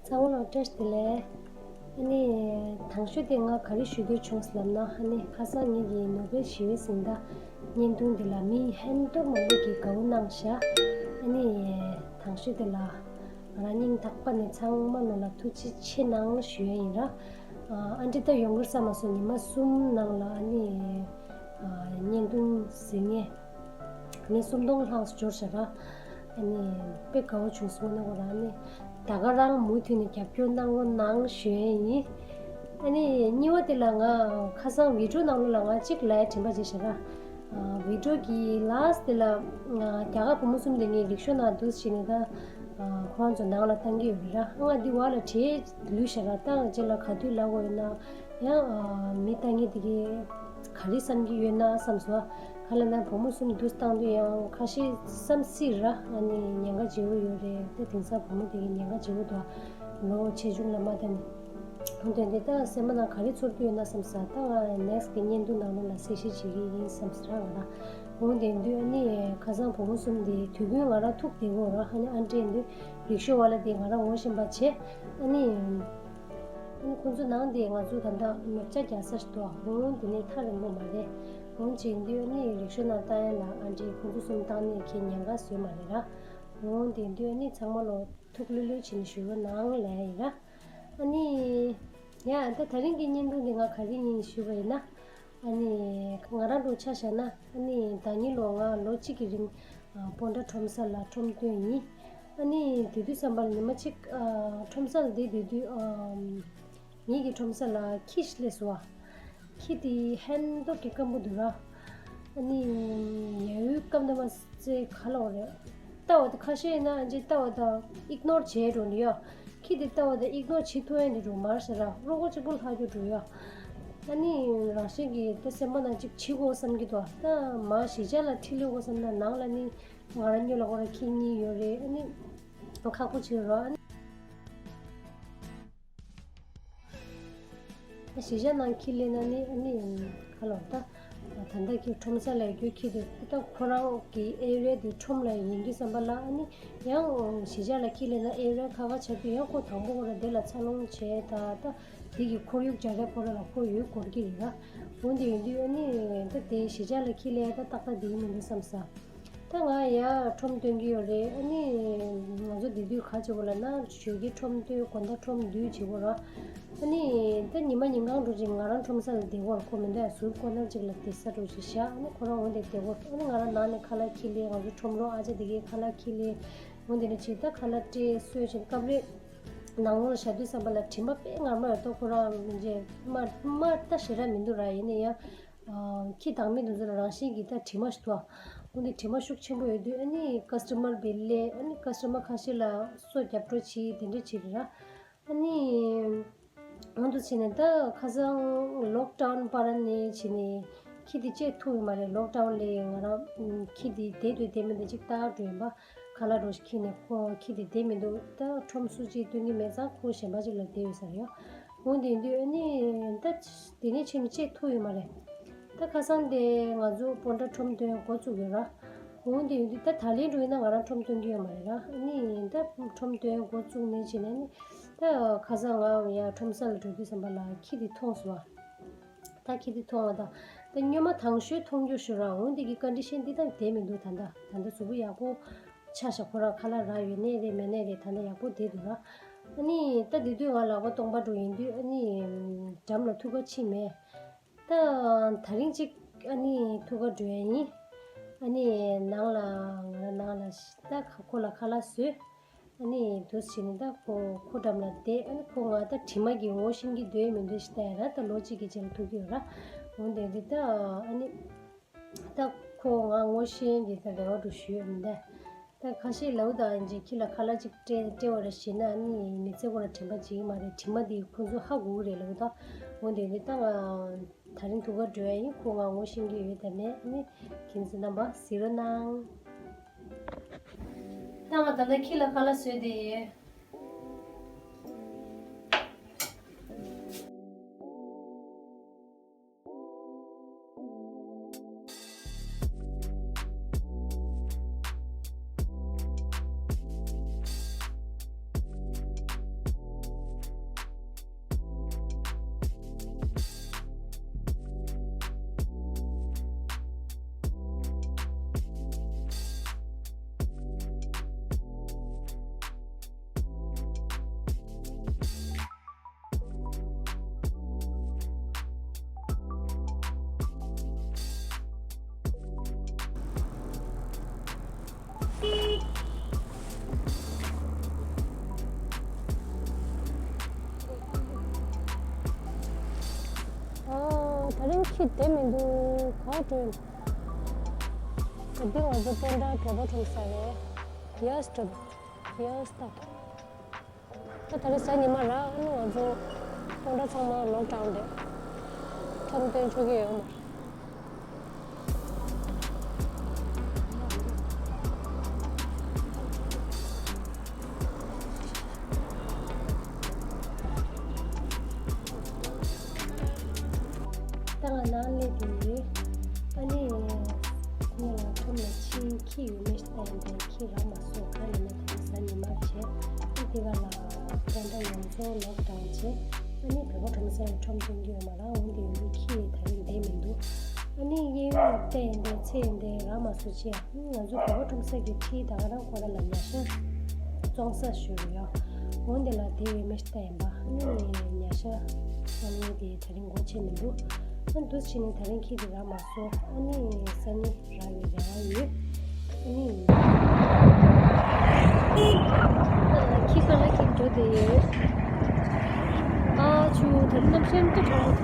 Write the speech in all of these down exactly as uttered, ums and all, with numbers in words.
ཚང་མ་ལ་བཀྲ་ཤིས་བདེ་ལེགས། ཨ་ནི། དང་ཤོས་དེ་ང་ག་རེ་ཞུ་འདོད་བྱུང་ལབ་ན། ཨ་ནི་ཁ་སང་ངེད་ཀྱི་ནོ་བེལ་ཞི་བའི་གཟེངས་རྟགས་བརྙན་ཐུང་འདི་ལ་མི་ཧན་ཏོག་མང་པོ་གིས་དགའ་བོ་གནང་ཤག་ཨ་ནི། དང་ཤོས་དེ་ལ་ང་རང་སྙིང་ཐག་པ་ནས་ཚང་མ་ནོ་ལ་ཐུགས་རྗེ་ཆེ་གནང་ཞུ་ཡ་ཡིན་ར། ཨ་འདྲི་ད་ཡོང་གི་རེད་བསམ་མ་སོང་། ཉི་མ་གསུམ་ནང་ལ་ཨ་ནི། བརྙན་ཐུང་གཟིགས་མཁན་ནི་སུམ་སྟོང་ལྷག་འབྱོར་བཞག་ར། ཨ་ནི་དཔེ་དགའ་བོ་བྱུང་སོང་ན་གོ་ར། ཨ་ནི་ད་ག་རང་མུ་མཐུད་ནས་རྒྱབ་སྐྱོར་གནང་རོགས་གནང་ཞུ་ཡས་ཡིན། ཨ་ནི་གཉིས་པ་དེ་ལ་ང་ཁ་སང་བི་ཌིའོ་ནང་ལོགས་ལ་ང་གཅིག་ལབ་ཡ་དྲན་པ་བརྗེད་བཞག་ར། བི་ཌིའོ་གི་ལཱ་སི་ཊི་དེ་ལ་རྒྱ་གར་བུ་མོ་གསུམ་དེ་ངས་རིག་ཤོ་ནང་འདུག་བྱས་ནས་ད་ཁོ་རང་ཚོ་ནང་ལ་བཏང་གི་ཡོད་རེད་ར། ང་འདི་བར་ལ་བྲེལ་ལུས་བཞག་ར། ད་རྗེས་ལ་ག་དུས་ལབ་དགོས་ཡོད་ན། ཡང་མི་ལྟ་མཁན་དེ་གིས་ག་རེ་བསམ་གྱི་ཡོད་ན་བསམ་སོང་། ག་ལབ་ན་བུ་མོ་གསུམ་འདུག་བཏང་དུས་ཡང་ཁ་ཤས་བསམ་སྲིད་ར། ཨ་ནི་ཉེན་ཁ་ཆེ་བོ་ཡོད་རེད། ད་དེང་སང་བུ་མོ་དེ་གི་ཉེན་ཁ་ཆེ་བོ་འདུག་ལོ་ཆེ་ཆུང་ལ་མ་ལྟ་ནས། འོན་ཏེ་འདི་ད་སེམས་པ་ནང་ག་རེ་ཚོར་གྱི་ཡོད་ན་བསམ་ས། ད་ང་ནེག་སི་གི་བརྙན་ཐུང་ནང་ལོགས་ལ་གསལ་བཤད་བྱེད་ཀྱི་ཡིན་བསམ་ས་ར། ང་རང་འོན་ཏེ་འདུག་ཨ་ནི་ཁ་སང་བུ་མོ་གསུམ་དེ་དུས་རྒྱུན་ང་རང་ཐུག་བསྡད་ཀྱི་ཡོད་ར། ཨ་ནི་ཨ་འདྲས་འདུག་རིག་ཤོ་བ་ལ་དེ་ང་རང་ངོ་ཤེས་པ་བྱས། ཨ་ནི། ཨ་ནི་ཁོང་ཚོ་ནང་དེ་ང་ཚོ་ད་ལྟ་མེ་བྱ་རྒྱག་ས་ཞིག་འདུག་འོང་དེ་ནི་ཐག་རིང་པོ་མ་རེད། འོང་བྱེད་དུས་ཨ་ནི་རིག་ཤོ་ནང་བཏང་ཡ་ལ་ཨ་འདྲས་ཁོང་ཚོ་གསུམ་བཏང་ནས་ཁྱེད་ཉེན་ཁ་བཟོས་མ་རེད་ར། འོང་དེ་དུས་ཨ་ནི་ཚང་མ་ལོ་ཐུགས་ལྷོད་ལྷོད་བྱས་ནས་བཞུགས་རོགས་གནང་ལབ་ཡ་ཡིན་ར། ཨ་ནི། ཡ་ད་ད་རིང་གི་བརྙན་ཐུང་འདི་ང་ག་རེ་ཡིན་ཞུས་པ་ཡིན་ན། ཨ་ནི། ང་རང་ལོ་ཆ་བཞག་ན་ཨ་ནི་ཟླ་ཉིན་ལོ་ང་ལོ་གཅིག་གི་རིང་སྤོན་ཊ་ཁྲོམ་ས་ལ་ཁྲོམ་སྟོན་ཡིན། ཨ་ནི་དེ་དུས་ཙམ་པ་ལ་ཉི་མ་གཅིག་ཁྲོམ་ས་ལ་བསྡད་བསྡད་དུས་ངེད་ཀྱི་ཁྲོམ་ས་ལ་ཁྱི་ཞིག་སླེབས་སོང་བ། ཁྱི་དེ་ཧན་ཏོག་གི་སྐམ་པོ་འདུག་ར། ཨ་ནི་ཡ་ཡུལ་སྐམ་དེ་མ་ཚད་ག་ལ་བ་རེད། ལྟ་བ་དེ་ཁ་ཤས་ཡིན་ན་ཨ་ཅེ་ལྟ་བ་དང་ཨིག་ནོར་བྱས་འགྲོ་ནི་ཡ། ཁྱི་དེ་ལྟ་བ་དང་ཨིག་ནོར་བྱེད་ཐུབ་ཡ་ནི་འགྲོ་མར་ཟེར་ར། རོགས་པ་གཅིག་པོ་ལྷག་རྒྱུ་འགྲོ་ཡ། ཨ་ནི་རང་བཞིན་གྱིས་ད་སེམས་པ་ནང་གཅིག་བྱེད་དགོས་བསམ་གྱི་འདུག་ད་མ་གཞིས་ཆགས་ལ་ཁྲིད་ལོས་དགོས་བསམ་ན་ནང་ལ་ནི་ང་རང་ཉོ་ལ་ཁོ་ར་ཁྱི་གཉིས་ཡོད་རེད། ཨ་ནི་ཁག་པོ་བྱེད་རོགས། ཨ་ནི། གཞིས་ཆགས་ནང་ཁྱི་ལེན་ན་ནི་ཨ་ནི་ག་ལབ་ད། ད་ལྟ་ཁྱི་ཁྲོམ་ས་ལ་ཡོད་རྒྱུ་ཁྱི་དེ་ད་ཁོ་རང་གི་ཨེ་རི་ཡ་དེ་ཁྲོམ་ལ་ཡིན་དུས་ཙམ་པ་ལ་ཨ་ནི་ཡང་གཞིས་ཆགས་ལ་ཁྱི་ལེན་ན་ཨེ་རི་ཡ་ཁག་ཁག་ཆགས་དུས་ཡང་ཁོ་དང་པོ་ཁོ་ར་དེ་ལ་འཚར་ལོངས་བྱས་ད་ད་དེ་གི་ཁོར་ཡུག་སྦྱར་ཡ་ཁོ་ར་ལ་ཁོ་ཡོད་དགོས་ཀྱི་རེད་ལ། འོན་ཏེ་ཡིན་དུས་ཨ་ནི་ད་དེ་གཞིས་ཆགས་ལ་ཁྱི་ལེན་ཡ་ད་ཏག་ཏག་དེ་ཡིན་མི་འདུག་བསམ་ས། ད་ང་ཡ་ཁྲོམ་སྟོན་གྱི་ཡོད་རེད། ཨ་ནི་ང་ཚོ་དེ་དུས་ག་བྱེད་དགོས་ལབ་ན་ཞོལ་གྱི་ཁྲོམ་སྟོན་དགོང་དག་ཁྲོམ་བསྡུས་བྱེད་དགོས་ར། ཨ་ནི་ད་ཉི་མ་ཉིན་གང་འགྲོ་ཅིག་ང་རང་ཁྲོམ་ས་ལ་བསྡད་དགོས་ར། ཁོ་མི་འདུག་ཡ་ཟུར་ཁོ་ན་གཅིག་ལ་བསྡད་ས་འགྲོ་ཅིག་བཞག་ཨ་ནི་ཁོ་རང་འོང་དེ་བསྡད་དགོས། ཨ་ནི་ང་རང་ནང་ནས་ཁ་ལག་ཁྱི་ལེན། ང་ཚོ་ཁྲོམ་རོགས་ཨ་ཅག་དེ་གས་ཁ་ལག་ཁྱི་ལེན། འོང་དེ་ནས་ཅིག་ད་ཁ་ལག་སྤྲད་གསོལ་བྱས་སྐབས་རེ་ནང་ལོགས་ལ་བཞག་དུས་ཙམ་པ་ལ་དྲི་མ་དཔེ་ངར་མ་ཡོད་ད། ཁོ་རང་མི་འཇེ་མ་མ་ལྟ་ཞེ་དྲག་མི་འདུག་ར། ཡིན་ན་ཡང་། ཁྱི་དང་མི་དེ་ཚོ་ལ་རང་བཞིན་གྱིས་ད་དྲི་མ་ཞིག་འདུག་འོན་ཏེ་དྲི་མ་ཤུགས་ཆེན་པོ་ཡོད་དུས་ཨ་ནི་ཀ་སི་ཊ་མར་བི་ལ་ཨ་ནི་ཀ་སི་ཊ་མར་ཁ་ཤས་ལ་སོ་རྒྱབ་སྤྲོད་བྱེད་དེ་འདྲ་བྱེད་རེད་ར། ཨ་ནི་འོན་ཏེ་བྱས་ནས་ད་ཁ་སང་ལོག་ཌའུན་བར་ནས་བྱས་ནས་ཁྱི་དེ་བཅད་ཐུབ་ཡོད་མ་རེད། ལོག་ཌའུན་ལས་ང་རང་ཁྱི་དེ་བསྡད་དུས་བསྡད་མི་འདུག་ཅིག་ལྟ་འགྲོ་ཡིན་པ། ཁ་ལག་རོ་ཞིག་ཁྱེར་ནས་ཁོ་ཁྱི་དེ་བསྡད་མི་འདུག་ད་ཁྲོམ་སུ་གཅིག་སྟོན་གྱི་མེད་ཙང་ཁོ་གཞན་པ་ཅིག་ལ་བསྡད་ཡོད་ས་རེད་ཡ། འོན་ཏེ་ཡིན་དུས་ཨ་ནི་ད་དེ་ནས་ཕྱིན་ནས་བཅད་ཐུབ་ཡོད་མ་རེད། ད་ཁ་སང་དེ་ང་ཚོ་སྤོན་ཊ་ཁྲོམ་སྟོན་འགོ་བཙུགས་ཡོད་ར། འོན་ཏེ་ཡིན་དུས་ད་ད་ལན་འགྲོ་ཡིན་ན་ང་རང་ཁྲོམ་སྟོན་གྱི་ཡོད་མ་རེད་ར། ཨ་ནི་ད་ཁྲོམ་སྟོན་འགོ་བཙུགས་ནས་བྱས་ནས་ནི་ད་ཁ་སང་ང་ཡ་ཁྲོམ་ས་ལ་འགྲོ་དུས་ཙམ་པ་ལ་ཁྱི་དེ་མཐོང་སོང་བ། ད་ཁྱི་དེ་མཐོང་བ་དང་། ད་སྔོན་མ་དང་ཤོས་མཐོང་རྒྱུ་ཞུ་ར། འོན་ཏེ་གི་ཀོན་ཌི་ཤན་འདི་ད་བསྡད་མི་འདུག་ད་ད་ད་ད་གཟུགས་པོ་ཡག་པོ་ཆགས་ཤག་ཁོ་རང་ཁ་ལག་རག་ཡོད་ནའི་རེད་མེད་ནའི་རེད། ད་ད་ཡག་པོ་བསྡད་འདུག་ར། ཨ་ནི་ད་དེ་དུས་ང་ལག་པ་སྟོང་པ་འགྲོ་ཡིན་དུས་ཨ་ནི་འགྲམ་ལ་ཐུག་ག་ཕྱིན་མེད། ད་ད་རིང་གཅིག་ཨ་ནི་ཐུག་ག་འགྲོ་ཡ་ཡིན། ཨ་ནི་ནང་ལ་ང་རང་ནང་ལ་ད་ཁོ་ལ་ཁ་ལག་བཟོས། ཨ་ནི་འདུག་སེ་བྱས་ནས་ད་ཁོ་ཁོ་འགྲམ་ལ་བསྡད། ཨ་ནི་ཁོ་ང་ད་དྲི་མ་གི་ངོ་ཤེས་ཀྱི་འདུག་མི་འདུག་ཞིག་ལྟ་ཡ་ར། ད་ལོ་གཅིག་གི་རྗེས་ལ་ཐུག་གི་ཡོད་ར། འོན་ཏེ་འདི་ད་ཨ་ནི་ད་ཁོ་ང་ངོ་ཤེས་འདི་ད་རེ་བ་འགྲོ་ཞུས་མི་འདུག་ད་ཁ་ཤས་ལབ་ད་ཨ་ནི་ཁྱི་ལ་ཁ་ལག་ཅིག་སྤྲད་སྤྲད་པ་ར་ཞེ་ན་ཨ་ནི་མི་ཚེ་ཁོ་ལ་དྲན་པ་བརྗེད་ཀྱི་མ་རེད། དྲི་མ་འདི་ཁོ་ཚོ་ཧ་གོ་གི་རེད་ལབ་ད། འོན་ཏེ་འདི་ད་ང་། ད་རིང་ཐུག་ག་འགྲོ་ཡ་ཡིན། ཁོ་ང་ངོ་ཤེས་ཀྱི་ཡོད་དམ་མེད་ནི་ཁྱེད་ཚོ་རྣམ་པ་གཟིགས་རོགས་གནང་། ད་ང་ད་ལྟ་ཁྱི་ལ་ཁ་ལག་བཟོས་བསྡད་ཡོད། ཁྱི་དེ་མི་འདུག་ག་བ་འགྲོ་ཡིན། ད་འདི་ང་ཚོ་སྤོན་ཊ་བོད་པ་ཁྲོམ་ས་རེད། ཡ་སི་ཊོབ། ཡ་སི་ཊོབ། ད་ད་རེས་གཟའ་ཉི་མ་ར། ཨ་ནི་ང་ཚོ་སྤོན་ཊ་ཚང་མ་ལོག་ཌའོན་རེད། ཁྲོམ་སྟོན་ཆོག་གི་ཡོད་མ་རེད། ད་ང་ནང་སླེབས་ཡོད། ཨ་ནི་ངས་ལ་ཁྲོམ་ལ་ཕྱིན། ཁྱི་ཡོད་མེད་ལྟ་ཡིན་པས། ཁྱི་རག་མ་སོང་། གང་ཡིན་ན་ད་རེས་གཟའ་ཉི་མ་བྱས། ཨ་དེ་ག་ལ་སྤོན་ཊ་ཡོངས་རྫོགས་ལོག་ཌའོན་བྱས། ཨ་ནི་བོད་པ་ཁྲོམ་ས་ལ་ཁྲོམ་སྟོན་གྱི་ཡོད་མ་རེད། འོན་ཏེ་ཡོད་པའི་ཁྱི་ད་རེས་བསྡད་མི་འདུག་ཨ་ནི་གཡས་གཡོན་ལ་བལྟས་ཡིན་པས་ཚེ་ཡིན་པས་རག་མ་སོང་། ཅི་ཡ། ང་ཚོ་བོད་པ་ཁྲོམ་ས་གི་ཁྲིད་ད་ག་རང་ཁོ་ར་ལ་ཉ་ཤ་བཙོང་ས་ཞུ་རུ་ཡོད། འོན་ཏེ་ལ་དེ་ཡོད་མེད་ལྟ་ཡིན་པ། ཨ་ནི་ཉ་ཤ་བཙོང་ཡས་དེ་ད་རིང་སྒོ་ཕྱེ་མི་འདུག་ཨ་འདུག་ཕྱིན་ནས་ད་རིང་ཁྱི་དེ་རག་མ་སོང་། ཨ་ནི་སང་ཉིན་རག་ཡོད་རེ་བ་ཡོད། ཨ་ནི་ཁྱི་ག་ལ་ཁྱི་འགྲོ་དེ་ཡོད། ཨ་ཆུ་ད་རིང་གནམ་གཤིས་ཨ་མདོ་གྲང་མོ།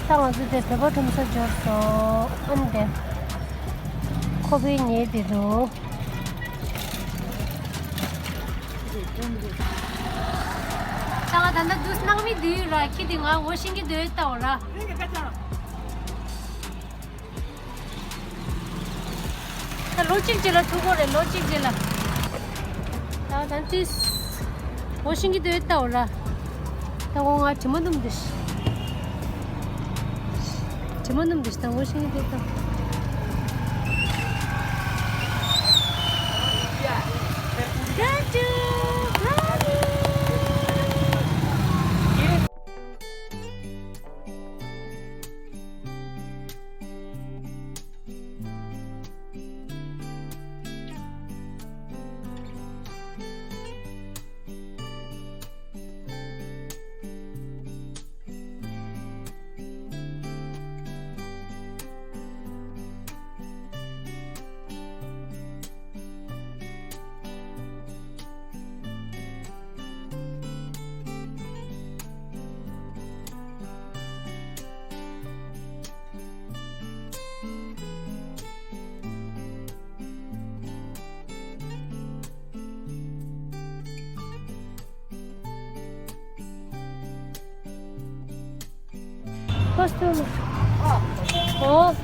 ད་ང་ཚོ་དེ་བོད་པ་ཁྲོམ་ས་འབྱོར་སོང་། ཨ་ནི་དེ་ཁོ་པའི་ཉལ་བསྡད་འདུག་ད་ང་ད་ལྟ་དུས་སྣང་མི་འདི་ཡོད་ར། ཁྱི་འདི་ང་ངོ་ཤེས་ཀྱི་འདུག་ལྟ་འོ་ར། ད་ལོ་གཅིག་རྗེས་ལ་ཐུག་གོ་རེད། ལོ་གཅིག་རྗེས་ལ། ད་ད་ཏིས་ངོ་ཤེས་ཀྱི་འདུག་ལྟ་འོ་ར། ད་ངོ་ང་དྲི་མ་སྣུམ་འདི་ཤི། དྲི་མ་སྣུམ་འདི་ཤི། ད་ངོ་ཤེས་ཀྱི་འདུག་ལྟ། Costume. ཨོ།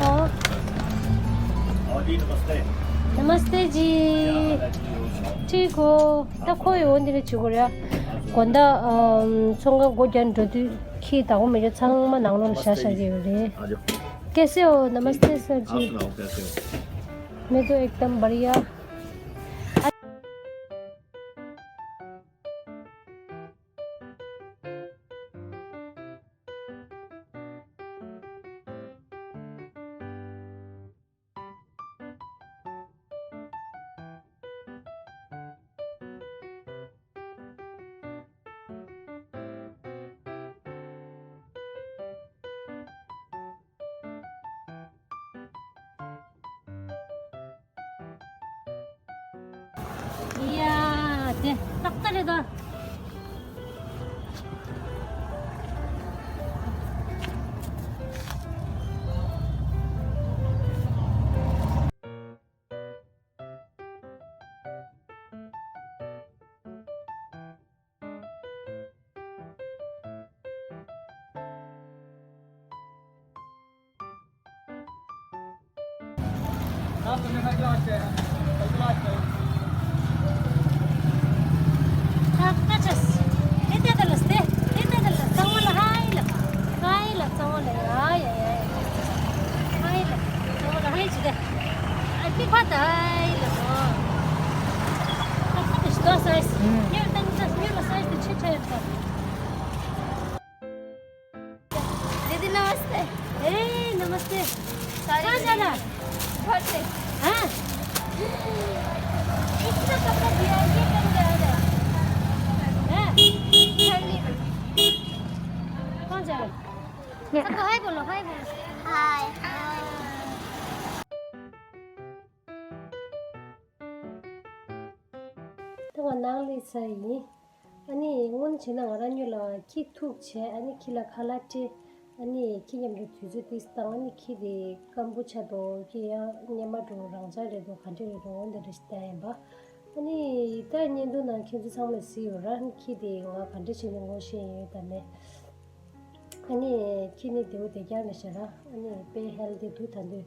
ཨོ། ཨོ་ཌི་ནམ་སྟེ། ནམ་སྟེ་ཇི། ཡ་ཧ་ལ་ཇི་ཡོ་ཤ། ཁྲིད་གོ། ད་ཁོ་ཡོང་འདི་ནས་བྱེད་དགོས་རེད། དགོང་དག་ཨམ་ཚོང་ཁང་སྒོ་རྒྱག་འགྲོ་དུས་ཁྱི་བདག་པོ་མེད་རྒྱུ་ཚང་མ་ནང་ལོགས་ལ་བཞག་བཞག་གི་ཡོད་རེད། ཨ་ཇོ། कैसे हो? नमस्ते सर जी। आप सुनाओ, कैसे हो? मैं तो एकदम बढ़िया। ཡ། དེ་ཏག་ཏག་རེད་ད། दीदी नमस्ते। ए नमस्ते। साड़ी कहाँ जाना? घर से। हाँ। इतना कपड़ा दिया है, ये पहन के आ रहा है। हाँ। ठंडी में। कहाँ जा रहा है? सबको हाय बोलो, हाय बोलो। हाय। ད་ང་ནང་སླེབས་ཚར་ཡིན། ཨ་ནི་སྔོན་བྱས་ན་ང་རང་ཉིད་ལ་ཁྱི་ཐུག་བྱས། ཨ་ནི་ཁྱི་ལ་ཁ་ལག་སྤྲད། ཨ་ནི་ཁྱི་མཉམ་དུ་དུས་ཚོད་ཏིས་བཏང་། ཨ་ནི་ཁྱི་དེ་སྐམ་པོ་ཆགས་འདུག་ཁྱི་ཡང་སྙེ་མ་འགྲོ་རང་ཅག་རེད་འདུག་ག་འདྲ་རེད་འདུག་འོ་འདི་འདྲ་ཞིག་བལྟ་ཡིན་པ། ཨ་ནི་ད་བརྙན་ཐུང་ནང་ཁྱེད་ཚོ་ཚང་མས་གཟིགས་ཡོད་ར། ཨ་ནི་ཁྱི་དེ་ང་ག་འདྲ་བྱས་ནས་ངོ་ཤེས་ཡོད་དམ་མེད། ཨ་ནི་ཁྱི་ནི་བདེ་བོ་བདེ་རྐྱང་རེད་ཤག་ར། ཨ་ནི་དཔེ་ཧེལ་ཐི་འདུག་ད་དུས།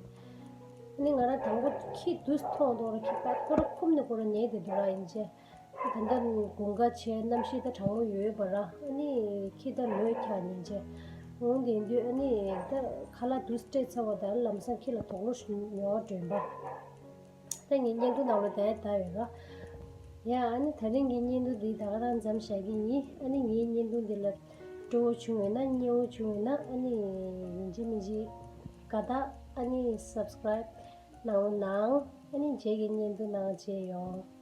ཨ་ནི་ང་རང་དང་པོ་ཁྱི་དུས་མཐོང་དུས་ར་ཁྱི་པད་ཁོ་ར་འཁུམ་ནས་ཁོ་ར་ཉལ་བསྡད་འདུག་ར། ཡིན་ཅེ་ད་ལྟ་དགུན་ཁ་བྱས་གནམ་གཤིས་ད་གྲང་མོ་ཡོད་པ་ར། ཨ་ནི་ཁྱི་ད་ལོས་འཁྱག་ཉིན་བྱས་འོང་དེ་དུས། ཨ་ནི་ད་ཁ་ལག་དུས་སྤྲད་ཚར་བ་ད་ལམ་སང་ཁྱི་ལ་དོགས་སློང་ཞིག་ཉོ་བ་འདྲ་ཡིན་པ། ད་ངའི་བརྙན་ཐུང་ནང་ལ་ད་ད་ཡོད་ར། ཡ་ཨ་ནི་ད་རིང་གི་བརྙན་ཐུང་འདི་ད་ག་རང་མཚམས་བཞག་གི་ཡིན། ཨ་ནི་ངའི་བརྙན་ཐུང་འདི་ལ་སྤྲོ་བོ་བྱུང་ཡོད་ན་སྙན་བོ་བྱུང་ཡོད་ན། ཨ་ནི་ཡིན་གཅིག་མིན་གཅིག་དགའ་རྟགས་ཨ་ནི་སབ་སི་ཀ་རབ་གནང་རོགས་གནང་། ཨ་ནི་རྗེས་ཀྱི་བརྙན་ཐུང་ནང་མཇལ་ཡོང་།